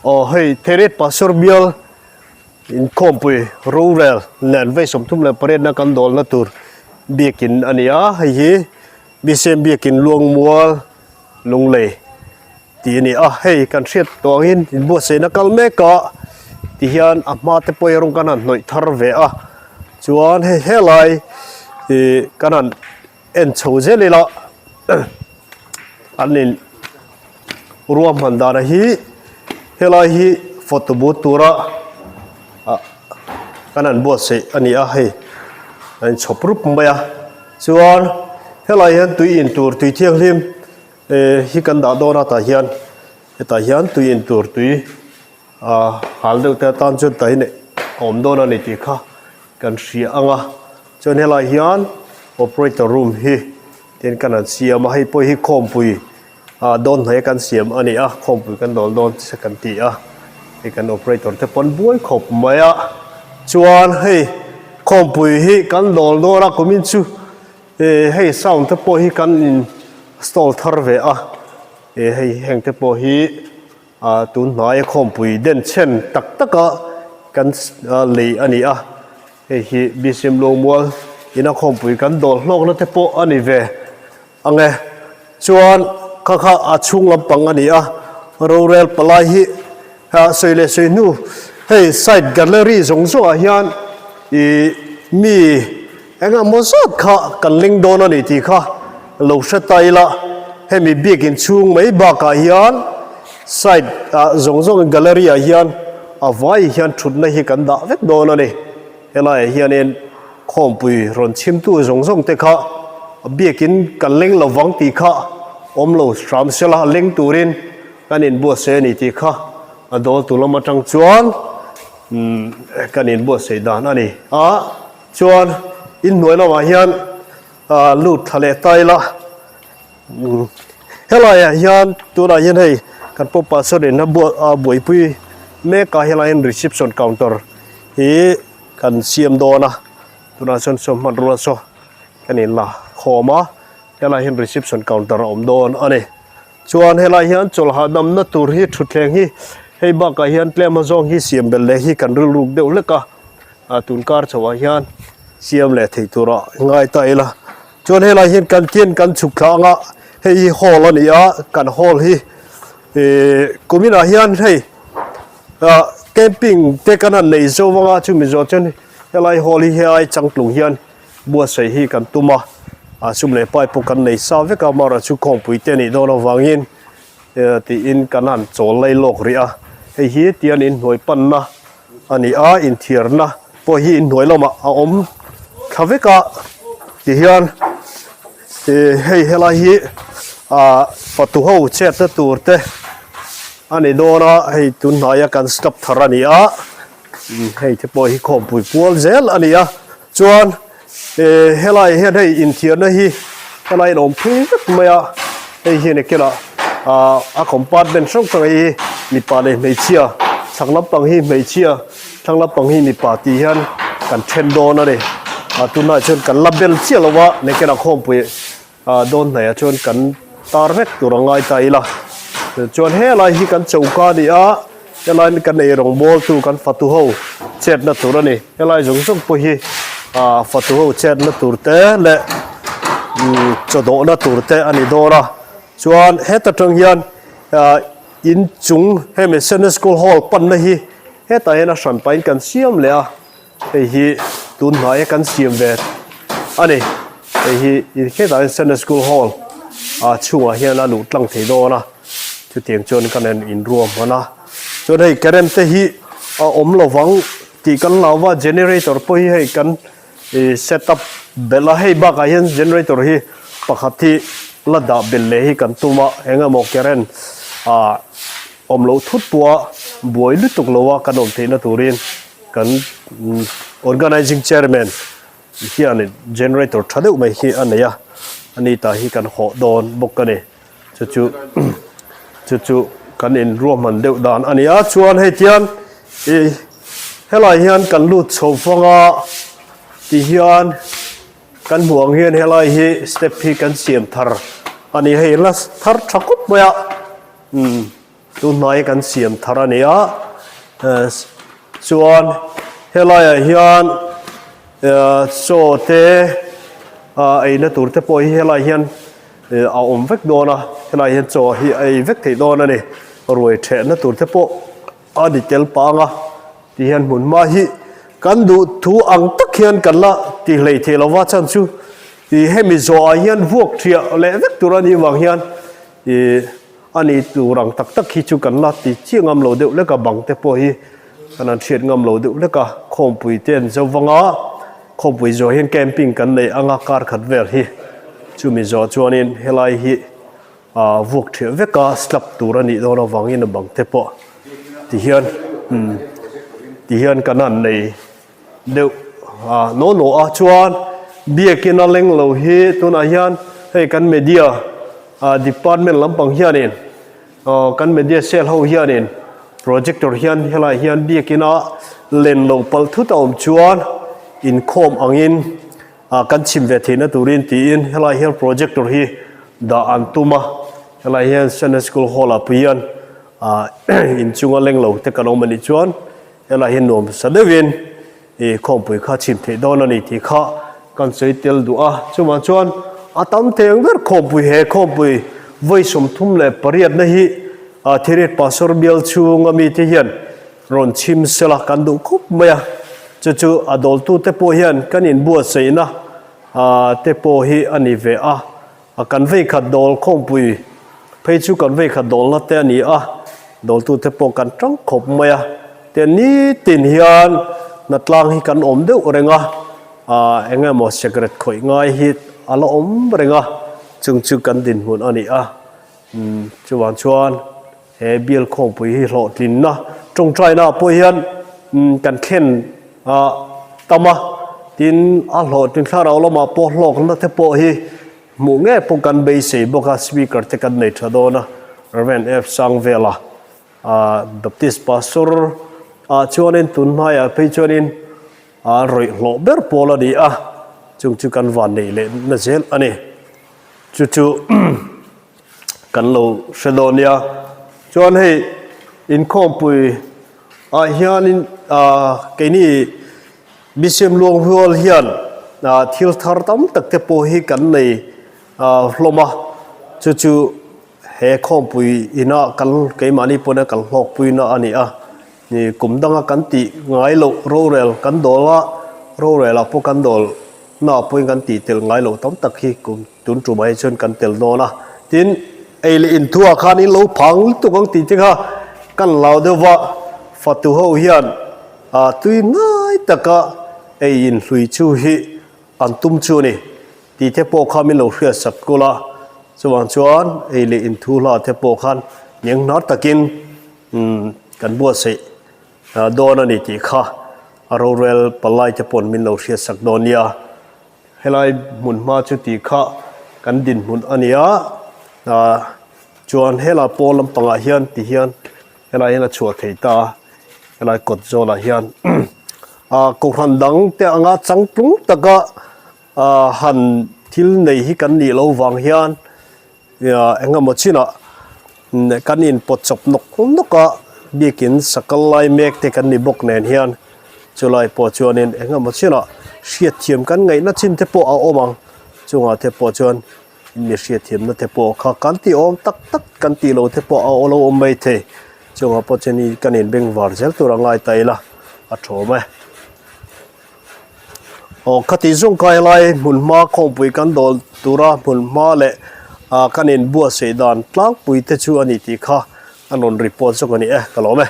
Aw hei Theiret Pastor bial inkhawmpui rorel nen vei 38 na kan dawlna tur biakin a ni a, hei hi BCM biakin Luangmual Lunglei tih a ni a, hei kan hriat tawh angin inbuatsaihna kal mek a tihian a hma te pawh hi rawng kan han hnawih thar ve a, chuan hei helai ih kan han en chho zel ila an in ruahman dana hi helai hi photo booth tura ah kan han buatsaih a ni a hei a inchhawp rup mai a chuan helai hian tui in tur tui thianghlim eh hi kan dah dawn a tah hian hetah hian tui in tur tui ah hal deuh te atan chuan tah hian a awm dawn a ni tih kha kan hria ang a chuan helai hian operator room hi tin kan han siam a hei pawh hi khawmpui ah dawn hnaih a kan siam a ni a khawmpui kan dawl dawn se kan ti a hei kan operator te pawn buai khawp mai a chuan hei khawmpui hi kan dawl dawn a kumin chu eh hei sound te pawh hi kan in stall thar ve a eh hei heng te pawh hi ah tun hnaia khawmpui denchhen tak tak a kan lei a ni a. Hei hi BCM Luangmual ina khawmpui kan dawl hlawkna te pawh a ni ve ang e. Chuan kha kha a chhung lampang a ni a, rorel palai hi sawi leh sawi hnu hei side gallery zawng zawngah hian ih mi eng emaw zat kha kan leng dawn a ni tih kha lo hre ta ila, hemi biakin chhung mai bakah hian side ah zawng zawng gallery ah hian a vai hian thutna hi kan dah vek dawn a ni. Helaiah hianin khawmpui rawn chhimtu zawng zawng te kha biakin kan leng lo vang tih kha awm lo hram sela leng turin kan inbuatsaih a ni tih kha a dawltu lam atang chuan kan inbuatsaih dan a ni a. Chuan inhnuai lamah hian lut thla leh ta ila. Helaiah hian tunah hian hei kan pawpa sawn a buaipui mek a helai hian reception counter hi kan siam dawn a tunah chuan saw hmanrua saw kan in la khawm a helai hian reception counter a awm dawn a ni chuan helai hian chawlh hahdamna tur hi thutthleng hi hei bakah hian tlem azawng hi siam belh leh hi kan rilruk deuh hlek a ah tun kar chhoah hian siam leh theih turah ngai ta ila. Chuan helai hian canteen kan chhuk thla anga hei hi hall a ni a kan hall hi ihh kuminah hian hei ah camping te kan han nei zo vang a chumi zawh chuan helai hall hi helai changtlung hian buatsaih hi kan tum a ah sum leh pai pawh kan nei sa vek a amaherawhchu khawngpui te anih dawn avangin eh tiin kan han chawl lai lawk rih a hei hi tian inhnuai panna a ni a inthiarna pawh hi inhnuai lamah a awm thla vek a tihian ih hei helai hi ah fatu ho chetna tur te a ni dawn a hei tun hnaia kan step thar a ni a hei te pawh hi khawmpui pual zel a ni a chuan ih helai hian hei inthiarna hi helai in awm phei vek mai a hei hian a kela ah a compartment hrang hrang hi mipa leh hmeichhia chhak lampang hi hmeichhia thlang lampang hi mipa tih hian kan then dawn a ni ah tunlai chuan kan la bel chiah lo a nakina khawmpui ah dawn hnaihah chuan kan tar vek tur a ngai ta ila chuan helai hi kan choka a ni a helai kan ei rawngbawl tu kan fatu ho chetna tur a ni helai zawng zawng pawh hi ah fatu ho chetna tur te leh umm chaw dawhna tur te a ni dawn a chuan heta tang hian ah inchung hemi Sunday school hall panna hi hetah hian a hran pahin kan siam leh a. Hei hi tun hnaia kan siam ve a ni. Hei hi hetah hian Sunday School Hall ah chhungah hian a luh tlang thei dawn a, chutiang chuan kan en inruahman a. Chuan hei current te hi a awm lovang tih kan hlau va, generator pawh hi hei kan ih set up belh a, hei bakah hian generator hi pakhat hi la dah belh leh hi kan tum a, eng emaw current ah awm loh thut pawha buai lutuk loa kan awm theihna turin. Kan Organizing Chairman hianin generator tha deuh mai hi a nei a, a ni tah hi kan hawh dawn bawk a ni. Chu chu chu chu kan inruahman deuh dan a ni a, chuan hei tian ih helai hian kan lut chho fang a tihian kan hmuh ang hian helai hi step hi kan siam thar a ni, hei la thar tha khawp mai a umm. Tun hnai kan siam thar a ni a, chuan helaiah hian chaw te eina tur te pawh hi helaiah hian a awm vek dawn a, helaiah hian chaw hi a ei vek theih dawn a ni, ruai thehna tur te pawh a ni tel pang a, ti hian hmun hma hi kan duh thu ang tak hian kan la ti hlei thei lo va, chhan chu ih hemi zawhah hian vuak thiah leh vek tur a nih vang hian ih a ni tur ang tak tak hi chu kan la ti chiah ngam lo deuh lek a, bang te pawh hi kan han hriat ngam lo deuh lek a, khawmpui te an zo vang a, khawmpui zawh hian camping kan nei ang a kar khat vel hi chumi zawh chuanin helai hi ah vuak thiah vek a slab tur a nih dawn avangin a bang te pawh ti hian umm ti hian kan han nei deuh a naw naw a chuan biakin a leng lo hi tunah hian hei kan media ah department lampang hianin aw kan media cell ho hianin projector hian helaiah hian biakin a len loh palh thut a awm chuan inkhawm angin ah kan chhim ve theihna turin tiin helaiah hian projector hi dah an tum a helaiah hian Sunday school hall ah pawh hian ah inchunga leng lo te kan awm anih chuan. Helai hi nuam sa deuhin ih khawmpui kha chhim theih dawn a ni tih kha kan sawi tel duh a. Chuvang chuan a tam thei ang ber khawmpui he khawmpui vawi 38 na hi Thiriat Pastor bial chhunga mite hian rawn chhim sela kan duh khawp mai a. Chu chu a dawltute pawh hian kan inbuatsaihna te pawh hi a ni ve a. A kan vei khat dawl khawmpui phei chu kan vei khat dawlna te a ni a, dawltute pawh kan tang khawp mai a, tian nitin hian hnatlang hi kan awm deuh reng a, ah eng emaw secret khawih ngai hi a la awm reng a, chung chu kan dinhmun a ni a, umm chuvang chuan he bial khawmpui hi hlawhtlinna tawngtaina pawh hian umm kan thlen ah tam a, tin a hlawhtlin thlarau lamah pawh hlawkna te pawh hi hmuh ngei pawh kan beisei bawk a, speaker te kan nei tha dawn a, Rev F Sangvela ah Baptist Pastor ah chuanin tun hmaiah phei chuanin a rawih hlawh ber pawl a ni a, chung chu kan van neih leh na zel a ni. Chu chu kan lo hre dawn nia. Chuan hei inkhawmpui ah hianin ah keini BCM Luanghual hian ah thil thar tam tak te pawh hi kan nei ah hlawm a, chu chu he khawmpui ina kan keimahni pawhin a kan hlawkpuina a ni a. Ni kum danga kan tih ngai loh rorel kan dawl a, rorel ah pawh kan dawl na ah pawhin kan tih tel ngai loh tam tak hi kum tun tumah hi chuan kan tel dawn a. Tin, ei leh in thuah khan in lo phang lutuk ang tih te kha kan lau deuh va, fatu ho hian ah tui ngai taka ei in hlui chu hi an tum chu a ni tih te pawh kha min lo hriat sak kul a. Chuvang chuan ei leh in thu hla te pawh khan hnianghnar takin Umm kan buatsaih dawn a ni tih kha a rorel palai te pawn min lo hriatsak dawn nia. Helai hmun hma chu tih kha kan dinhmun a ni a, ah chuan helai pawl lampangah hian ti hian helai hian a chhuah thei ta a, helai kawt zawlah hian ah kohhran dang te anga changtlung taka ah han thil nei hi kan nih loh vang hian Engemaw chinah kan inpawt chawp nawk nawk a, biakin sakal lai mek te kan ni bawk nen hian chulai pawh chuanin engemaw chinah hriatthiam kan ngaihna chin te pawh a awm ang. Chungah te pawh chuan mi hriatthiamna te pawh kha kan tih awm tak tak kan tih loh te pawh a lo awm mai thei. Chungah pawh chuan kan inbengvar zel tur a ngai ta ila a thawm e. Aw khati zawng kai lai hmun hma khawmpui kan dawl tura hmun hma leh ah kan inbuatsaih dan tlangpui te chu a ni tih kha an rawn report zawk a ni e ka lawm e.